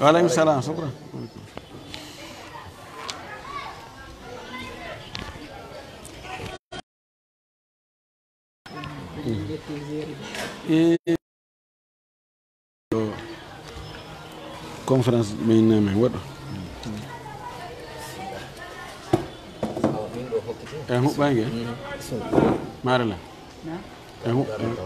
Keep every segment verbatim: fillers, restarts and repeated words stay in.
Wa aleykum salam, sukran. E conférence ɓe innama en waɗo. En huɓɓange. Marala. En huɓɓange.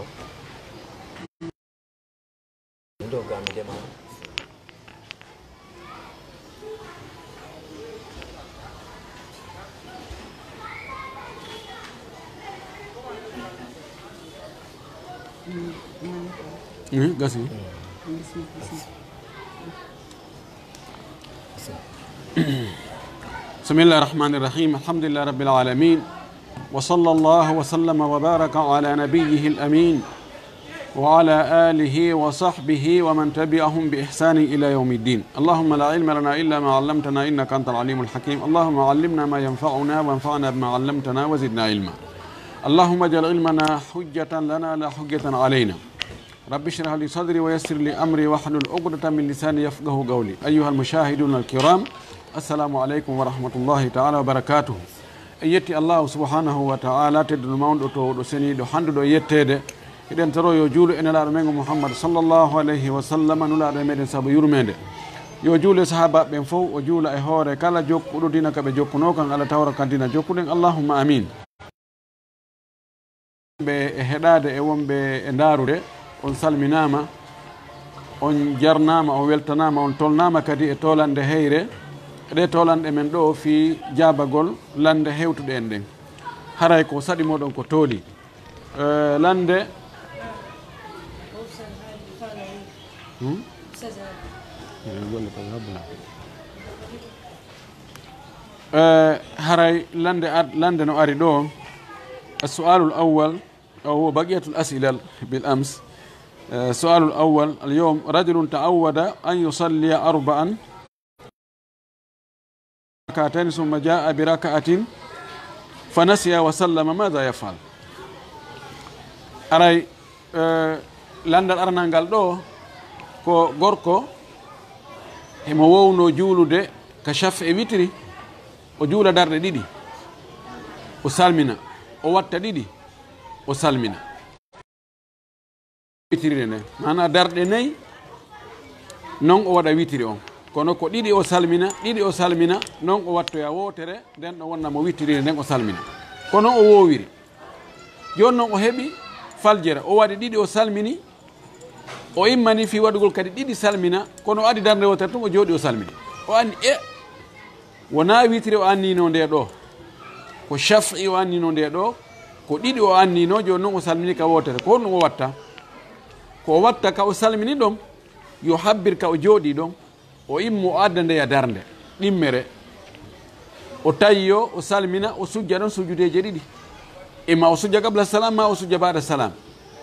Eh, gasi. بسم الله الرحمن الرحيم. الحمد لله رب العالمين. وصلى الله وسلم وبارك على نبيه الأمين وعلى آله وصحبه ومن تبعهم بإحسان إلى يوم الدين. اللهم لا علم لنا إلا ما علمتنا إنك أنت العليم الحكيم. اللهم علمنا ما ينفعنا وانفعنا بما علمتنا وزدنا علما. اللهم اجعل علمنا حجة لنا لا حجة علينا. رب اشرح لي صدري ويسر لي أمري واحلل عقدة من لساني يفقهوا قولي. أيها المشاهدون الكرام، السلام عليكم ورحمة الله تعالى وبركاته. En yetti Allahu subhanahu wa ta'ala, tedduɗo mawɗo, towɗo seniiɗo, handuɗo e yetteede. Eɗen toro yo juulu e nelaaɗo men o Muhammad sallallahu alayhi wa sallam, nulaaɗo e meɗen sabu yurmeende. Yo juulu e sahaabaaɓe ɓen fof, o juula e hoore kala jokkuɗo diina ka ɓe jokkunoo kan, Allah tawra kan diina jokkuɗen. Allahumma amin. Ɓe e heɗaade e wonɓe e ndaarude, on salminaama, on jarnaama, on weltanaama, on tolnaama kadi e toolanɗe heyre, e ɗe toolanɗe men ɗo fii jaabagol lannde hewtuɗe en ɗen. Haray ko saɗi moɗon ko tooli. Eh, lannde. Hmm? Eh, golle ko habbo. Eh, haray lannde ad-, lannde no ari ɗo. السؤال الأول، أو هو بقية الأسئلة بالأمس. Eh, السؤال الأول، اليوم رجل تعود أن يصلي أربعا ركعتين ثم جاء بركعة فنسي وسلم، ماذا يفعل؟ Aray, eh, lanndal aranal ngal ɗo ko gorko himo wowno juulude ka shafi e witiri, o juula darɗe ɗiɗi, o salmina, o watta ɗiɗi, o salmina. Witiri nde nden, maanaa darɗe nayi, non o waɗa witiri on. Kono ko ɗiɗi o salmina, ɗiɗi o salmina, non o wattoya wootere, nden ɗon wonna mo witiri nde nden o salmina. Ko non o woowiri. Jooni non o heɓi faljere, o waɗi ɗiɗi o salmini, o immani fii waɗugol kadi ɗiɗi salmina, kono o addi darnde wootere tun o jooɗi o salmini. O anni, e, wonaa witiri o anniino nde ɗo. Ko shafi o anniino nde ɗo. Ko ɗiɗi o anniino, jooni non o salmini ka wootere. Ko honɗum o watta? Ko o watta ka o salmini ɗon, yo habbir ka o jooɗii ɗon, o immo o adda ndeya darnde, ɗimmere. O tayyo, o salmina, o sujja ɗon sujudeeje ɗiɗi. Imma o sujja qabla salam, maa o sujja baada salam.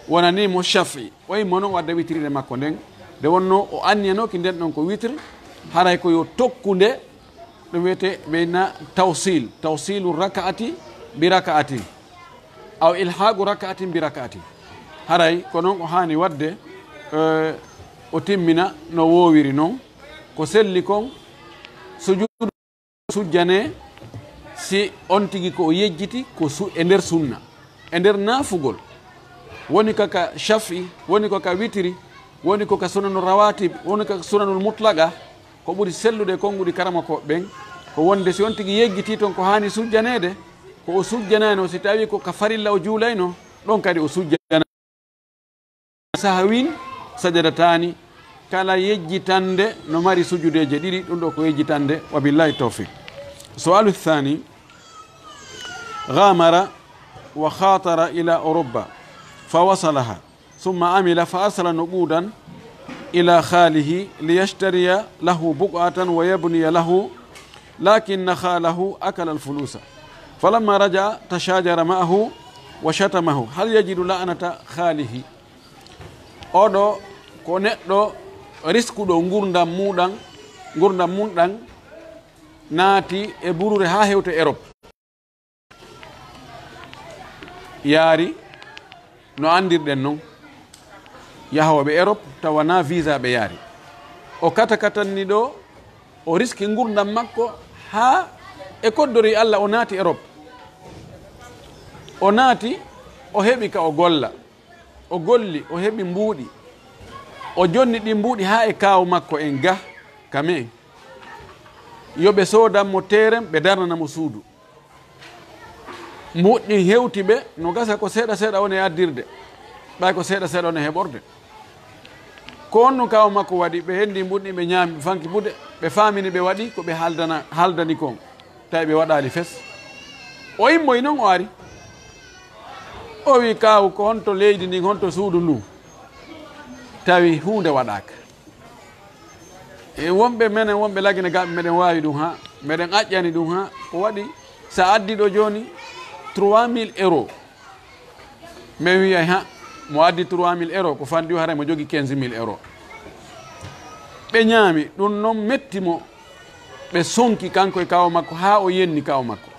Wonanii mo shafi. O immo non o adda witiri nde makko nden. Nde wonnoo o anniyanooki nden ɗon ko witiri, haray ko yo tokku nde ɗum wiyetee ɓeyna tawsil, tawsilu raka'ati bi raka'atin, aw ilhaqu raka'atin bi raka'atin. Haray ko non o haani waɗde, eh, o timmina no woowiri non. Ko selli kon, sujuudu sujjanee si on tigi ko o yejjiti ko su-, e nder sunna, e nder naafugol. Woni ko ka shafi, woni ko ka witiri, woni ko ka sunanu rawatib, woni ko ka sunanul mutlaqa. Ko ɓuri sellude e konnguɗi karamokooɓe ɓen, ko wonde si on tigi yejjitii ton ko haani sujjaneede, ko o sujjanaano, si tawii ko ka farilla o juulayno, ɗon kadi o sujjana. Sahawin sajadataani, kala yejjitannde no mari sujudeeje ɗiɗi, ɗum ɗo ko yejjitannde, wa billahi tawfiq. Su'alu thani, ghamara wa khatara ila Uruba, fa wasalaha. ثم عمل فأرسل نقودا إلى خاله ليشتري له بقعة ويبني له، لكن خاله أكل الفلوس. فلما رجع تشاجر معه وشتمه. هل يجد لعنة خاله؟ Oɗo ko neɗɗo riskuɗo ngurdam muɗam, ngurdam mum ɗam naati e burure haa hewta Erop. yaari, no anndirɗen non, yahooɓe Europe tawa na visa ɓe yaari. O kata katanni ɗo, o riski ngurdam makko haa e koddori Allah o naati Europe. O naati, o heɓi ka o golla. O golli, o heɓi mbuuɗi. O jonni ɗi mbuuɗi haa e kaaw makko en ga, ka men. Yo ɓe soodan mo teeren, ɓe darnana mo suudu. Mbuuɗi ɗin hewti ɓe, no gasa ko seeɗa seeɗa on e addirde, ɓay ko seeɗa seeɗa on e heɓorde. Ko honno kaaw makko waɗi? Ɓe hendi mbuuɗi ɗin, ɓe ñaami, ɓe fanki buuɗe, ɓe faamini ɓe waɗi ko ɓe haldana, haldani kon, tawi ɓe waɗaali fes. O immoyi non, o ari. O wi, "Kaaw, ko honto leydi ndin, honto suudu ndu?" Tawi huunde waɗaaka. E wonɓe menen, wonɓe Lagine Gaɓe, meɗen waawi ɗum haa, meɗen aƴƴani ɗum haa. Ko waɗi, sa addi ɗo jooni trois mille euros, min wiyay, "Ha, mo addi trois mille euros, ko fanɗi o, haray mo jogi quinze mille euros." Ɓe ñaami, ɗum non metti mo, ɓe sonki kanko e kaaw makko, haa o yenni kaaw makko.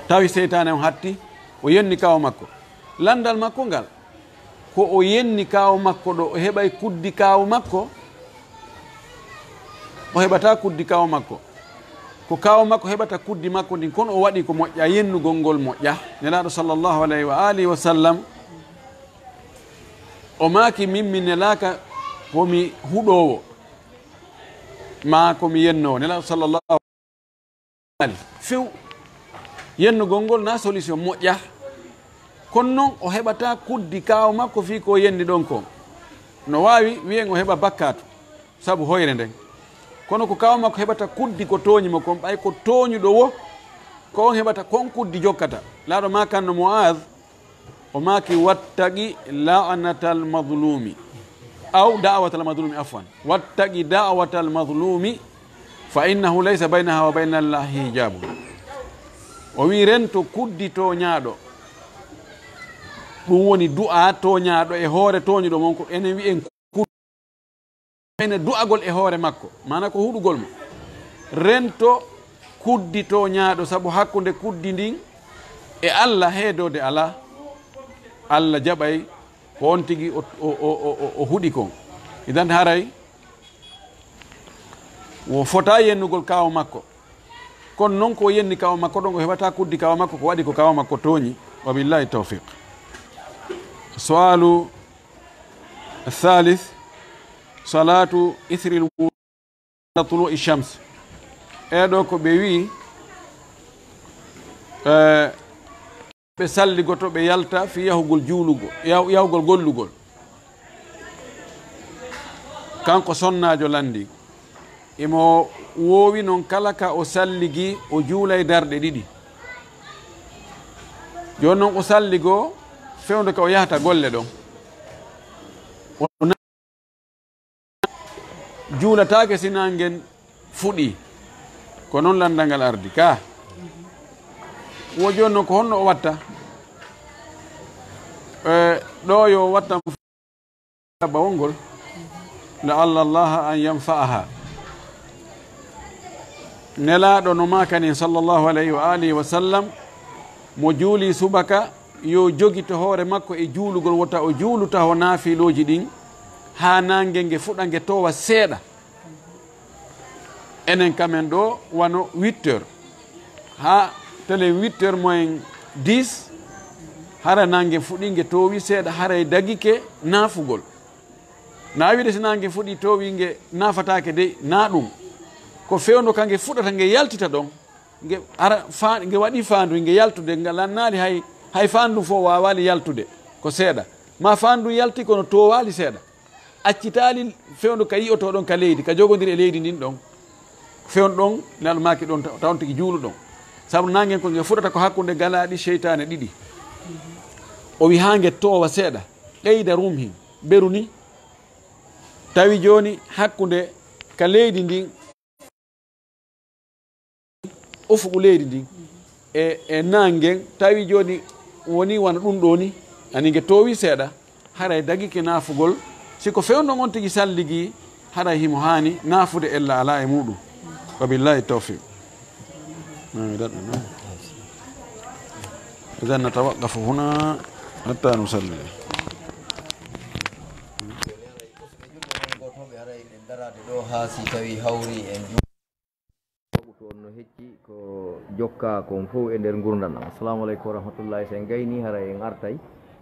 Tawi seytaane on hatti, o yenni kaaw makko. Landal makko ngal, ko o yenni kaaw makko ɗo, o heɓay kuddi kaaw makko, o heɓata kuddi kaaw makko. Ko kaaw makko heɓata kuddi makko ndin, kono o waɗi ko moƴƴa, yennugol ngol moƴƴa. Nelaaɗo sallallahu alayhi wa alihi wa sallam, o maaki, "Min mi nelaaka ko mi huɗoowo, maa ko mi yennoowo." Nelaaɗo sallallahu few. Yennugol ngol na solution moƴƴa. Kono non o heɓata kuddi kaaw makko fii ko yenni ɗon kon. No waawi wi'en o heɓa bakkaatu sabu hoyre nden. Kono ko kaaw makko heɓata kuddi ko tooñi mo kon, ɓay ko tooñuɗo wo, ko on heɓata kon kuddi jokkata. Nelaaɗo maakanno Mu'aaz, o maaki, "Wattaqi la'natal mazlumi, aw da'watal mazlumi, afwan. Wattaqi da'watal mazlumi, fa innahu laysa baynaha wa baynallahi hijabun." O wi, "Rento kuddi tooñaaɗo." Ɗum woni du'a tooñaaɗo e hoore tooñuɗo mon, ko enen wi'en ene du'agol e hoore makko, maana ko huɗugol mo. Rento kuddi tooñaaɗo, sabu hakkunde kuddi ndin e Allah heedoode alaa. Allah jaɓay ko on tigi o, o, o, o, o huɗi kon. Idan haray wo fota yennugol kaaw makko. Kono non ko yenni kaaw makko ɗon, o heɓata kuddi kaaw makko, ko waɗi ko kaaw makko tooñi. Wa billahi tawfiq. Su'alu thalith, salatu ithril wudu tulu'i shams. E ɗo ko ɓe wi'i, eh, ɓe salligoto, ɓe yalta fii yahugol juulugol, yahu-, yahugol gollugol. Kanko sonnaajo lanndii, imo woowi non kala ka o salligii, o juulay darɗe ɗiɗi. Jooni non o salligoo fewndo ka o yahata golle ɗon. O na-, juulataake si naangen fuɗii. Ko non lanndal ngal ardi ka. Wo jooni non ko honno o watta? E, ɗo yo wattan bawol ngol. La'alla Allaha an yanfa'aha. Nelaaɗo no maakanin sallallahu alayhi wa alihi wa sallam, mo juuli subaka, yo jogito hoore makko e juulugol, wota o juulu taho naafilooji ɗin, haa naange nge fuɗa nge toowa seeɗa. Enen kamen ɗo wano huit heures, haa telen huit heures moins dix, hara naange fuɗi nge toowi seeɗa, haray dagike naafugol. Na wiide si naange fuɗi toowi nge naafataake dey, na ɗum. Ko fewndo ka nge fuɗata nge yaltita ɗon. Nge ara fa-, nge waɗi faandu, nge yaltude, nge lannaali hay, hay faandu fof waawaali yaltude, ko seeɗa. Ma faandu yalti kono toowaali seeɗa. Accitaali fewndo ka yi'oto ɗon ka leydi, ka jogondiri e leydi ndin ɗon. Fewndo ɗon, Nelaaɗo maaki ɗon, ta-, tawon tigi juuluɗon. Sabu naangen ko nge fuɗata ko hakkunde galaaɗi seytaane ɗiɗi. O wi haa nge toowa seeɗa, qeyda rumhin, beru ni. Tawi jooni hakkunde ka leydi ndin, ufuqu leydi ndin e, e naangen, tawi jooni woni wano ɗum ɗo ni, ani nge toowi seeɗa, haray dagike naafugol. Si ko fewndo on tigi salligi, haray himo haani naafude ella alaa e muɗum. Wa billahi tawfiq. Mami daɗɗo non. إذن نتوقف هنا حتى نصلي. Ɗo haa si tawi hawri en juuɗe. Waɓutu on no hecci ko jokka kon fof e nder ngurndam ɗam. Assalamu aleykum wa rahmatullahi. So en gayni, haray en artay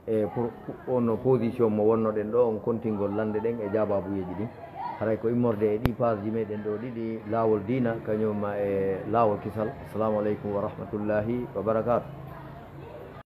e pour, on position mo wonnoɗen ɗo, on kontingol lande ɗen e jaababuyeeji ɗin. Haray ko immorde e ɗi page ji meɗen ɗo ɗiɗi, Laawol Diina kañum e Laawol Kisal. Assalamu aleykum wa rahmatullahi wa barakaatu.